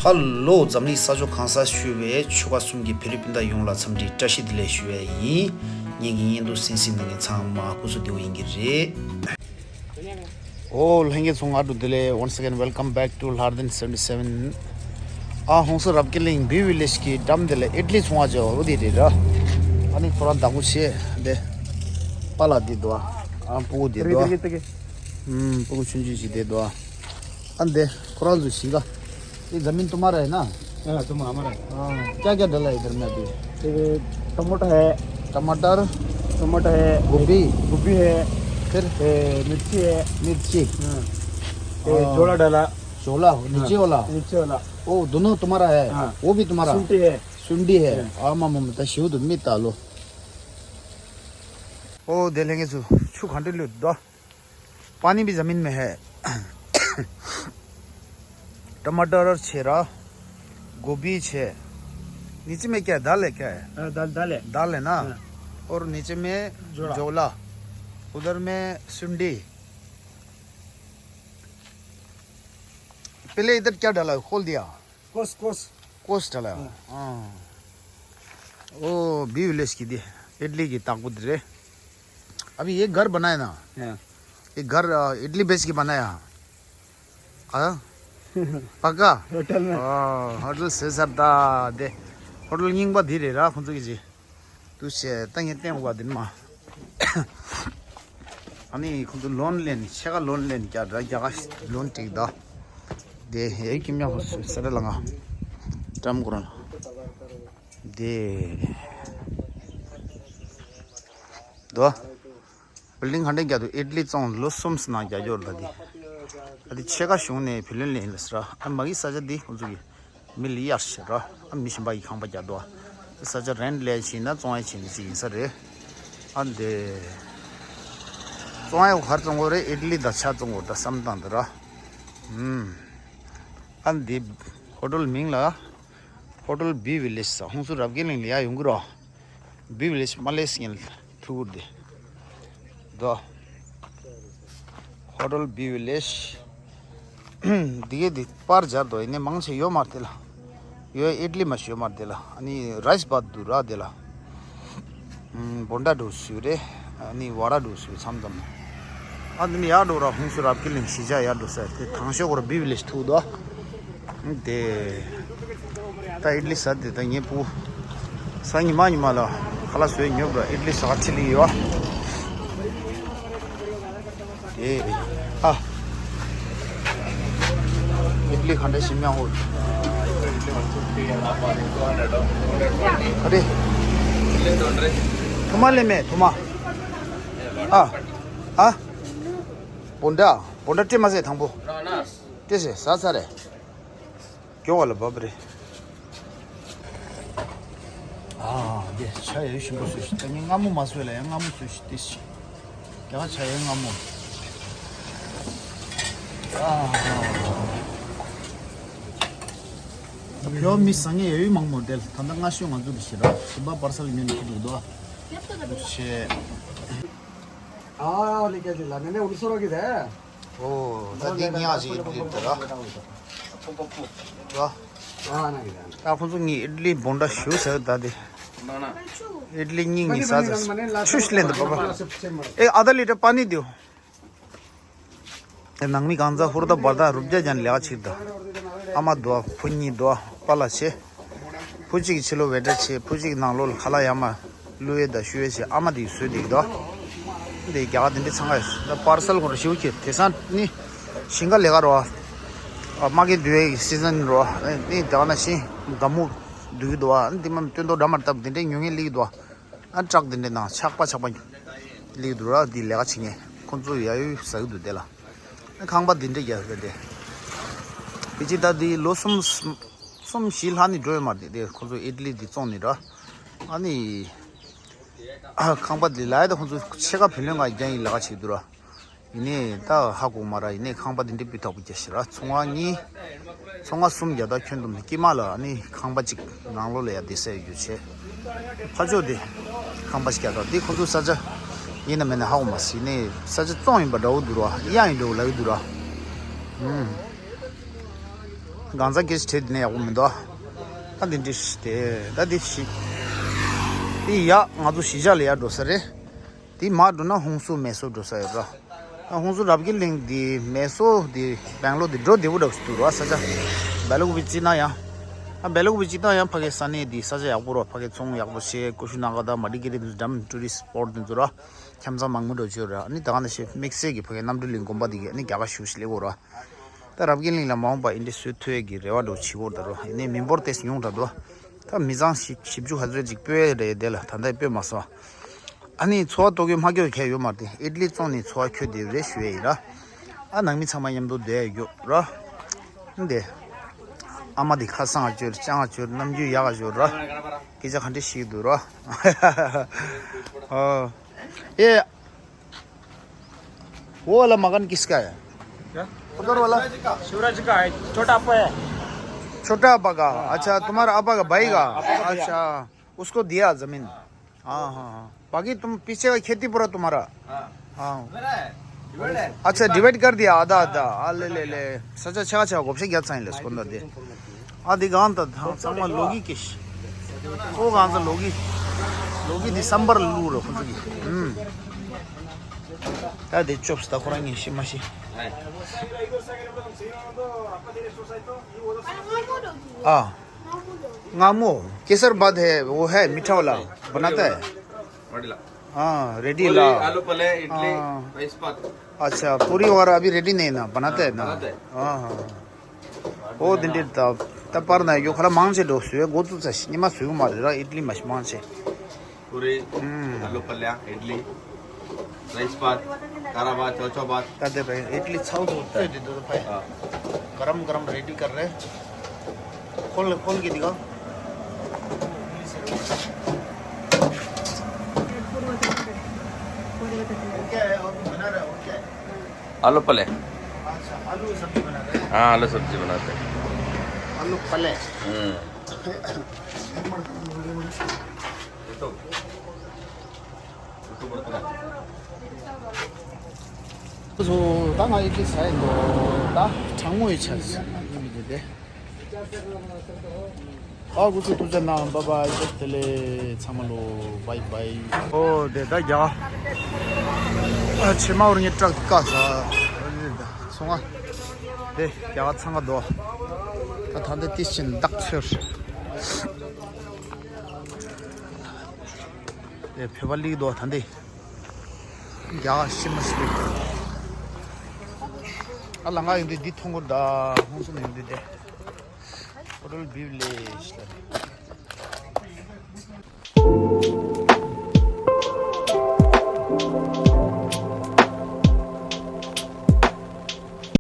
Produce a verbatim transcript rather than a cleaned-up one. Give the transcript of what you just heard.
ཧ་ལོ། འཛམ་གླིང་ས་ཕྱོགས་གང་སར་བཞུགས་པའི་ཆོལ་ཁ་གསུམ་གྱི་བོད་རིགས་སྤུན་ཟླ་ཡོངས་ལ་འཚམས་འདྲི་བཀྲ་ཤིས་བདེ་ལེགས་ཞུ་བ་ཡིན། ངེད་ཀྱི་བརྙན་ཐུང་གསན་གཟིགས་གནང་མཁན་ཚང་མ་སྐུ་གཟུགས་བདེ་པོ་ཡིན་གྱི་རེད། ཨོ་ལྷན་རྒྱས་ཚོ་སྔ་དྲོ་བདེ་ལེགས། Once again welcome back to Lardin seventy seven. ཨ་ཧོང་སུ་རབ་རྒྱས་གླིང་བི་ཝི་ལེཇ་གི་འགྲམ་དེ་ལ་ཨིད་ལི་ཚོང་བ་ཅོ་འོ་དེ་རེད་ར། ཨ་ནི་ཁོ་རང་བདག་པོ་བྱས་དེ། པཱ་ལགས་དེ་འདུག་ཨ་སྤུ་གུ་དེ་འདུག་ཨ་སྤུ་གུ་ཆུང་ཆུང་ཞིག་དེ་འདུག་ཨ་འདི་ཁོ་རང་ཚོ་ཞིག་ག ये जमीन तुम्हारा है ना? हाँ, तुम्हारा, हमारा है। हाँ, क्या क्या डाला है इधर में अभी? ये टमाटर है। टमाटर। टमाटर है। गोभी। गोभी है। फिर? ये मिर्ची है। मिर्ची। हाँ। ये हाँ। झोला डाला। झोला, नीचे वाला? नीचे वाला। ओ, दोनों तुम्हारा है? हाँ। वो भी तुम्हारा? सुंडी है। सुंडी है। हाँ। आम, आम, आम, तो शिव तो मित आलो। ओ, दे लेंगे सु, छु घंटे लो, दो। पानी भी जमीन में है। टमाटर और छेरा, गोभी छे। नीचे में क्या है? दाल है क्या है? हाँ, दाल, दाल है। दाल है ना? हाँ। और नीचे में झोला। झोला। उधर में सुंडी। पहले इधर क्या डाला है? खोल दिया। कोस, कोस। कोस डाला है। हाँ। हाँ। ओ, बी विलेज की दी, इडली की ताकत रे। अभी ये घर बनाया ना? हाँ। ये घर, अ, इडली बेच के बनाया। हाँ? पक्का? होटल में। हाँ, होटल से सब दा दे। होटल ཉིང་པ་འདི་རེད་ར་ཁོང་ཚོ་གི་ཅི། དུ་ཞེ་ད་ངས་བསྟན་དགོས་པ་འདི་མ། ཨ་ནི་ཁོང་ཚོ་ལོན་ལེན་ཕྱེད་ཀ་ལོན་ལེན་རྒྱ་རྒྱ་ག་ལོན་ཊིག་ད། དེ་ཡའི་ཁྱིམ་ཉག་ཁོ་སུ་ས་ར་ལ་ང་ཀྲམ་ཀོ་ར་ལ། དེ། དོ། བིལ་ཌིང་ག་འདྲ་རྒྱག་འདུག་ཨིད་ལི་བཙོང་ལོ་གསུམ་ཙམ་ནང་རྒྱག་རྒྱུ་རེད་ད་འདི། ཨ་འདི་ཕྱེད་ཀ་གཞུང་ནས་བུ་ལོན་ལེན་ལ་ཟེར་ར། ཨ་མ་གི་ས་ཆ་འདི་ཁོང་ཚོ་གི་མི་ལི་ཡར་ཟེར་ར། ཨ་མི་གཞན་པ་ཡི་ཁང་པ་རྒྱག་འདུག་ཨ་ས་ཆ་རེན་ལས་བྱིན་ན་བཙོང་ཡ་བྱིན་ནི་ཅིག་ཡིན་ས་རེད། ཨ་འདི་བཙོང་ཡ་གར་བཙོང་གོ་རེད། ཨིད་ལི་དང་ཆ་བཙོང་གོ་ད་བསམ་སྟངས་འདི་ར། ཨ་འདི་ཧོ་ཊེལ་མིང་ལ་ཧོ་ཊེལ་བི་ཝི་ལེཇ་ཟེར། ཧོང་སུ་རབ་རྒྱས་གླིང་ལ་ཡ་ཡོང་གི་རོ། བི་ཝི་ལེཇ་མ་ལེས་ངན་ཐུག་དེ། དོ། ཧོ་ཊེལ་བི་ཝི་ལེཇ། འདི་གའི་འདི་པར་སྦྱར་དོ་ཡིན་ནའི་མང་ཆེ་ཡོད་མ་རེད་དེ་ལ། ཡོད་ཨིད་ལི་མ་ཞོ་མ་རེད་དེ་ལ། ཨ་ནི་རའི་སི་བཱད་འདུག་ར་དེ་ལ། བོན་ཌ་འདུག་སུ་རེད། ཨ་ནི་ཝ་ར་འདུག་སུ་མཚམས་མཚམས། ཨ་འདི་ནི་ཡར་འགྲོ་ར་ཧུང་སུ་རབ་ཀི་ལིང་གཞིས་ཆགས་ཡར་འགྲོ་ས་དེ་དང་ཤོག་གོ་ར་བི་ཝི་ལེཇ་ཐུག་དོ། དེ། ད་ཨིད་ལི་ཟ་དེ་ད་ངའི་བུ། ས་ཉི་མ་ཉི་མ་ལ་ཁ་ལག་བཟོས་ཉོབ་ར་ཨིད་ལི་ཟ་ཁ་ཁྲིད་ལི་ཡོད། དེ། ཨ། ཨིད་ལི་ག་འདྲ་ཞིམ་ཡང་ཧོ། ཨ་རེ། ཐུ་མ་ལེ་མེ་ཐུ་མ། ཨ། ཨ། བོན་ཌ། བོན་ཌ་སྤྲད་མ་ཟེར་དང་པོ། སྤྲད་ཟེར་ཟ་ཚར་རེད། མགྱོགས་པ་ལ་བབས་རེད། ཨ། འདི་ཆ་ཡ་ཡོད་ཞིམ་པོ་བཟོས་ཤིག་ད་ངས་མངར་མོ་མ་བཟོས་ལ་ཡང་མངར་མོ་བཟོས་ཤིག་ཏི་ཤི། རྒྱ་གར་ཆ་ཡ་མངར་མོ། ཨ། བོད་མི་ཟ་ངེ་ཡ་ཡོད་མང་མོ་དེ་ད་ལྟ་སྔ་ཤོས་ང་ཚོ་དེ་ཞེ་ར་ཞིམ་པ་པར་སལ་ཉོ་ནས་ཁྱེར་འདུག་དོ། ཆེ། ཨ་ལི་ཀ་ཅི་ལ་ནེ་ནེ་ཨུ་ལི་སོ་རོ་གི་དེ། ཨོ། ད་འདི་ཉག་ཅིག་ཡིན་པ་རེད་ད་ར། ད་ཁོང་ཚོ་ངའི་ཨིད་ལི་བོན་ཌ་ཞུ་ཟེར་ད་དེ། ཨིད་ལི་གཉིས་གཉིས་ཟ་ཟ། ཆུ་ཞིག་ལེན་ད་པ་པ། ཨེ་ཨ་ད་ལི་ཏྲ་པ་ནི་དེའོ། ཨེ་ནང་མི་གང་ཟ་ཧུར་ད་བར་ད་རུབ་རྒྱ་ཅན་ལེགས་ཆིག་ད། ཨ་མ་དོ་བུ་གཉིས་དོ་པ་ལ་ཆེ། བུ་གཅིག་ཕྱི་ལོགས་བེད་སྤྲད་བྱས། བུ་གཅིག་ནང་ལོགས་ལ་ཁ་ལག་ཡར་མར་བླུགས་ཡས་དང་བཤུ་ཡས་བྱས། ཨ་མ་དེ་བཟོས་བསྡད་ཀྱི་འདུག་འདི་རྒྱ་གར་དེ་འདྲ་འཚང་ཁ་ཡོད། ད་པར་སལ་ཁོ་ར་ཞིའུ་ཁྱེར་དེང་སང་ནི་ཞིང་ཁ་ལས་ཀ་རོ། ཨ་མ་གི་འདུལ་བའི་སི་ཟན་རོ། ནི་དེ་ག་ན་ཤིང་སྒ་མོ་འདུལ་གྱི་འདུག་འདི་མ་སྟོན་ཐོག་འདྲ་མར་བཏབ་དེ་འདྲའི་ཉོ་མཁན་སླེབས་ཀྱི་འདུག་ཨ་ཊྲག་དེ་འདྲའི་ནང་ཆག་པ་ཆག་པ་སླེབས་ཀྱི་འདུག་ར། འདི་ལས་ཀ་བྱེད་མཁན་ཁོ་ཚོ་ཡ་ཡོད་ཟ་གི་འདུག་དེ་ལ། ཁང་པ་འདི་འདྲ་རྒྱག་ཡོད་དེ། ཕལ་ཆེར་ད་འདི་ལོ་གསུམ། གསུམ་བཞི་ལྷག་ནི་འགྲོ་ཡོད་མ་རེད་དེ། ཁོང་ཚོ་ཨི་ཏ་ལི་འདི་བཙོང་ནི་ར། ཨ་ནི། ཁང་པ་འདི་ལ་ཡ་ད་ཁོང་ཚོ་ཕྱེད་ཀ་བུ་ལོན་ང་རྒྱག་ཡིན་ལས་ཀ་བྱེད་འདུག་ར། ཡིན་ནའི་ད་ཧ་གོ་མ་ར། ཡིན་ནའི་ཁང་པ་འདི་འདྲ་སྤུས་དག་པོ་རྒྱག་ཤི་ར། ཚོང་བ་གཉིས། ཚོང་བ་གསུམ་རྒྱག་ད་ཁྱོན་བསྡོམས་ནས་དཀྱིལ་མ་ལ་ཨ་ནི་ཁང་པ་གཅིག་ནང་ལོགས་ལ་ཡ་བསྡད་ས་ཡོད་རྒྱུ་བྱས། ཕ་ཕྱོགས་དེ་ཁང་པ་ཞིག་རྒྱག་ད། འདི་ཁོ་ཚོའི་ས་ཆ་ཡིན་ན་མིན་ན་ཧ་གོ་མ་སོང་། ཡིན་ནའི་ས་ཆ་བཙོང་ཡིན་པ་འདྲ་བོ་འདུག་ར། གཡར་ཡིན་འདྲ་བོ་ལབ་ཀྱི་འདུག་ར། ཨུམ། གང་ཟག་སྐད་ཆ་དྲིས་དེ་ནས་ཡག་པོ་མི་འདུག་ད་འདི་འདྲི་ཤི་དེ་ད་འདི་ཤི། དེ་ཡག་ང་ཚོ་གཞིས་ཆགས་ལ་ཡར་འགྲོ་ས་རེད། དེ་མར་འགྲོ་ན་ཧུང་སུ་མེ་སོར་འགྲོ་ས་ཡོད་ར། ཧུང་སུ་རབ་རྒྱས་གླིང་འདི་མེ་སོར་འདི་བེང་ལོར་འདི་འགྲོ་བདེ་པོ་འདྲ་ཞིག་འདུག་ར། ས་ཆ་སྦེལ་ཀོབ་གཅིག་ན་ཡང་། ཨ་སྦེལ་ཀོབ་གཅིག་ན་ཡང་ཕ་གི་ས་གནས་འདི་ས་ཆ་ཡག་པོ་ར། ཕ་གི་ཚོང་ཡག་པོ་བྱས། ཀུ་ཤུ་ན་ག་དང་མ་ཏི་ཀེ་རི་འདི་འགྲམ་ཊུ་རི་སི་སི་པོཊ་འདི་ཚོ་ར། ཁྱིམ་ཚང་མང་པོ་འདྲ་བྱས་ར། ཨ་ནི་ད་ག་ནང་བཞིན་དམིགས་བསལ་གྱི་ཕ་གི་རྣམ་གྲོལ་གླིང་དགོན་པ་འདི་གི་ཨ་ནི་རྒྱ་གར་ཞེ་པོ་ཅིག་སླེབས་ཡོད་ར། ད་རབ་རྒྱས་གླིང་ལ་མ་འོངས་པ་ཨེ་འདྲ་བཟོ་ཐུབ་ཡས་ཀྱི་རེ་བ་འདྲ་བོ་བྱེད་ཀྱི་ཡོད་རེད་ད་རུང་། ཡིན་ནའི་མི་འབོར་ཏོག་ཙམ་ཉུང་དྲགས་འདུག་ད་མི་ཚང་བཞི་བཅུ་ཁ་ཚོད་ཅིག་སྤོས་རེད་དེ་ལ། ད་ལྟ་སྤོས་མ་སོང་། ཨ་ནི་འཚོ་བ་གཏོང་རྒྱུ་མ་སྐྱོ་ཁེ་ཡོད་མ་རེད་དེ། ཨི་ཊ་ལི་བཙོང་ནས་འཚོ་བ་འཁྱོལ་བསྡད་ཡོད་རེད་ཞུ་ཡས་ཡིན་ར། ཨ་ནང་མི་ཚང་མ་མཉམ་དུ་བསྡད་ཡོད་ར། འདི་ཨ་མ་འདི་ཁ་སང་བཅོས་སྤྱང་བཅོས་རྣམ་འགྱུར་ཡག་བཅོས་ར། སྐད་ཆ་ག་འདྲ་ཞིག་འདུག་ར། ཨ། ये वो वाला मकान किसका है? क्या? उधर वाला। शिवराज का है, छोटा आपा है। छोटा आपा का? हाँ। अच्छा, तुम्हारा आपा का भाई का? हाँ, आपा का भैया। अच्छा, उसको दिया जमीन। हाँ, हाँ, हाँ। बाकी तुम पीछे का खेती पूरा तुम्हारा? हाँ। हाँ। मेरा है, डिवाइड है। अच्छा, डिवाइड कर दिया, आधा आधा। हाँ, ले ले ले। सच्चा अच्छा अच्छा, गोपशे क्या चाहिए इसको अंदर दे। ཨ་འདི་གང་ད་ཚང་མ་ལོ་གི་ཀེ་ཤི། ཨོ་གང་ཚ་ལོ་གི། ལོ་གི་འདི་སམ་བར་ལུག་རོ་ཁོ་ཚོ་གི། ཨུམ། ད་དེ་ཅོབ་སི་ད་ཁོ་རང་ངས་ཤི་མ་ཤི། ཨ། ངམ་མོ། केसर भात है, वो है मीठा वाला, बनाता है। वडीला। हाँ, रेडी पूरी, ला। आलू पले, इडली, हाँ। राइस भात। अच्छा, पूरी वगैरह अभी रेडी नहीं ना, बनाते हैं ना? बनाते हैं। हाँ, हाँ, हाँ। ཨོ་དེ་འདྲ་ད་ད་པར་ན་ཡོ་ཁ་ལ་མང་ཆེ་འགྲོ་སུས་འགོ་བཙུགས་ཚ་ཤི་ཉི་མ་སུས་མ་རེད་ར། ཨི་ཏི་ལི་མ་ཤི་མང་ཆེ། पूरी, हम्म। आलू पल्या, इडली, राइस भात, कारा भात, चौचौ भात। ད་དེ་བས་ཨི་ཏི་ལི་ཚའུ་ཚོ་ཏེ་དེ་དུ་ཕའི། हाँ। गरम गरम रेडी कर रहे। खोल खोल के दिखा। क्या है और कुछ बना रहा है और क्या है? आलू पले। अच्छा, आलू सब्जी बना रहे हैं। हाँ, आलू सब्जी बनाते हैं। आलू पले। हम्म। तो, तो बर्तन है। ད་ང་ཡི་གེ་ས་ཡི་ལོ་ད་གྲང་མོ་ཡི་ཆ་ཡི་གེ་དེ། ཨ་ཁུ་ཚོ་ཐུགས་རྗེ་གནང་། བཱའི་བཱའི། བཀྲ་ཤིས་བདེ་ལེགས་ཚང་མ་ལོ། བཱའི་བཱའི། ཨོ་དེ་ད་རྒྱ་གར། ཨ་ཕྱི་མ་འུར་ངའི་ཊག་དཀའ་ས་སོང་ང་། དེ་རྒྱ་གར་ཚང་ག་དོ། ད་ད་འདི་ཏི་ཤིན་བདག་ཚོར། དེ་བོད་པ་ལིག་དོ་ད་འདི། རྒྱ་གར་ཤི་མ་ཤི། ཨ་ལ་ང་ཡོང་དུས་འདི་མཐོང་གོ་ད་ཧོང་སུ་ནས་ཡོང་དུས་དེ། Hotel Village ལ།